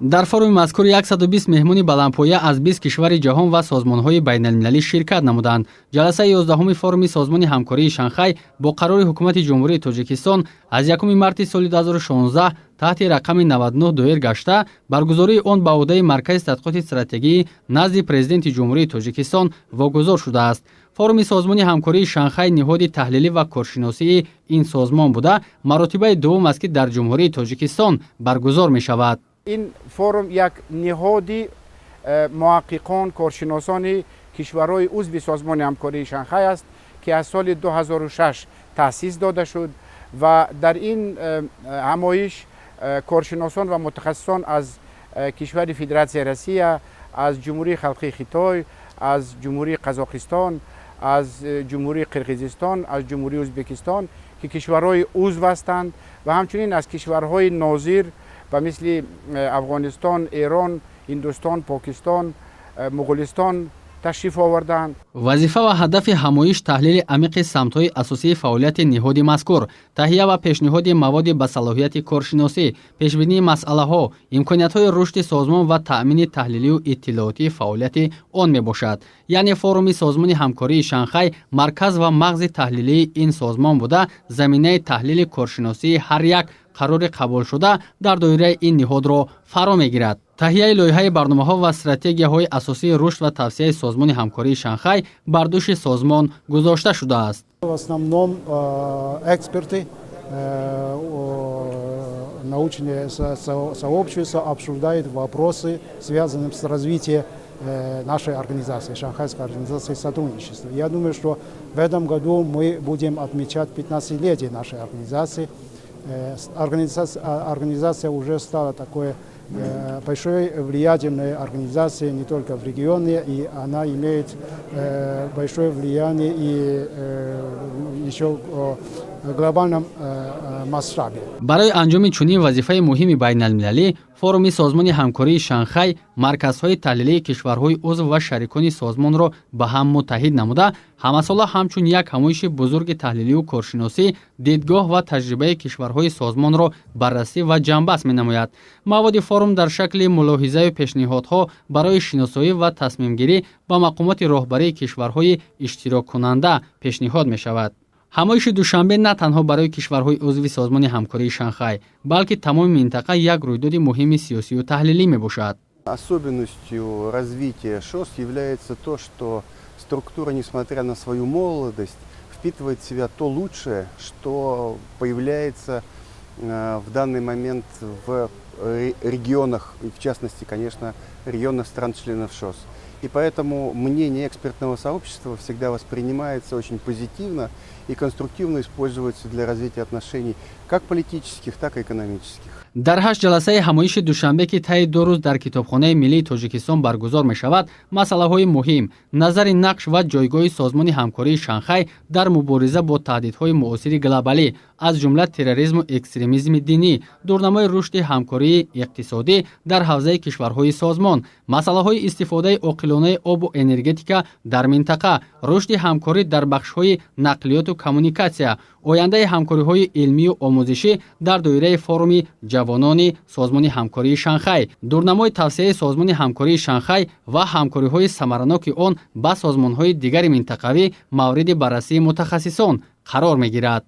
Дар форуми мазкур 120 меҳмони баландпоя аз 20 кишвари ҷаҳон ва созмонҳои байналмилалӣ ширкат намуданд. Ҷаласаи 11-уми форуми Созмони ҳамкории Шанхай бо қарори Ҳукумати Ҷумҳурии Тоҷикистон аз 1 марти соли 2016 таҳти рақами 99 доир гашта, баргузории он ба ӯҳдаи Маркази тадқиқоти стратегӣ назди Президенти Ҷумҳурии Тоҷикистон вогузор шудааст. Форуми Созмони ҳамкории Шанхай ниҳоди таҳлилӣ ва коршиносии ин созмон буда, маротибаи дуввум аст, ки дар Ҷумҳурии Тоҷикистон баргузор мешавад. Ин форум як ниҳоди муҳаққиқон, коршиносони кишварҳои узви Созмони ҳамкории Шанхай аст, ки аз соли 2006 таъсис дода шуд ва дар ин ҳамоиш коршиносон ва мутахассисон аз кишвари Федератсияи Россия, аз Ҷумҳурии Халқии Хитой, аз Ҷумҳурии Қазоқистон, аз Ҷумҳурии Қирғизистон, аз Ҷумҳурии Ӯзбекистон, ки кишварҳои узв ҳастанд, ва ҳамчунин аз кишварҳои нозир ба мисли Афғонистон, Эрон, Ҳиндустон, Покистон, Муғулистон ташриф оварданд. Вазифа ва ҳадафи ҳамоиш таҳлили амиқи самтҳои асосии фаъолияти ниҳоди мазкур, таҳия ва пешниҳоди маводи ба салоҳияти коршиносӣ, пешбинии масъалаҳо, имкониятҳои рушди созмон ва таъмини таҳлилию иттилоотии фаъолияти он мебошад. Яъне форуми Созмони ҳамкории Шанхай марказ ва мағзи таҳлилии ин созмон буда, заминаи таҳлили коршиносии ҳар як қарори қабулшуда дар доираи ин ниҳодро фаро мегирад. Таҳияи лоиҳаи барномаҳо ва стратегияҳои асосии рушд ва тавсеаи Созмони ҳамкории Шанхай бар дӯши созмон гузошта шудааст. В основном эксперты, научные сообщества обсуждают вопросы, связанные с развитием нашей организации, Шанхайской организации сотрудничества. Я думаю, что в этом году мы будем отмечать 15-летие нашей организации. Организация уже стала такой большой влиятельной организацией не только в регионе, и она имеет большое влияние и еще в глобальном масштабе. Барои анҷоми чунин вазифаи муҳими байналмилалӣ форуми Созмони ҳамкории Шанхай марказҳои таҳлилии кишварҳои узв ва шарикони созмонро ба ҳам муттаҳид намуда, ҳамасола ҳамчун як ҳамоиши бузурги таҳлилию коршиносӣ дидгоҳ ва таҷрибаи кишварҳои созмонро баррасӣ ва ҷамъбаст менамояд. Маводи форум дар шакли мулоҳизаю пешниҳодҳо барои шиносоӣ ва тасмимгирӣ ба мақомоти роҳбарии кишварҳои иштироккунанда пешниҳод мешавад. Ҳамоиши Душанбе на танҳо барои кишварҳои узви Созмони ҳамкории Шанхай, балки тамоми минтақа як рӯйдоди муҳими сиёсию таҳлилӣ мебошад. Особенностью развития ШОС является то, что структура, несмотря на свою молодость, впитывает в себя то лучшее, что появляется в данный момент в регионах, в частности, конечно, регионах стран-членов ШОС. И поэтому мнение экспертного сообщества всегда воспринимается очень позитивно и конструктивно используется для развития отношений как политических, так и экономических. Дар ҳашт ҷаласаи ҳамоиши Душанбе, ки таи 2 рӯз дар Китобхонаи миллии Тоҷикистон баргузор мешавад, масъалаҳои муҳим, назари нақш ва ҷойгоҳи Созмони ҳамкории Шанхай дар мубориза бо таҳдидҳои муосири глобалӣ, аз ҷумла терроризму экстремизми динӣ, дурнамои рушди ҳамкории иқтисодӣ дар ҳавзаи кишварҳои созмон, масъалаҳои истифодаи оқилонаи обу энергетика дар минтақа, рушди ҳамкорӣ дар бахшҳои нақлиёту коммуникатсия, ояндаи ҳамкориҳои илмию омӯзишӣ дар доираи форуми ҷавонони Созмони ҳамкории Шанхай, дурнамои тавсеаи Созмони ҳамкории Шанхай ва ҳамкориҳои самараноки он ба созмонҳои дигари минтақавӣ мавриди баррасии мутахассисон қарор мегирад.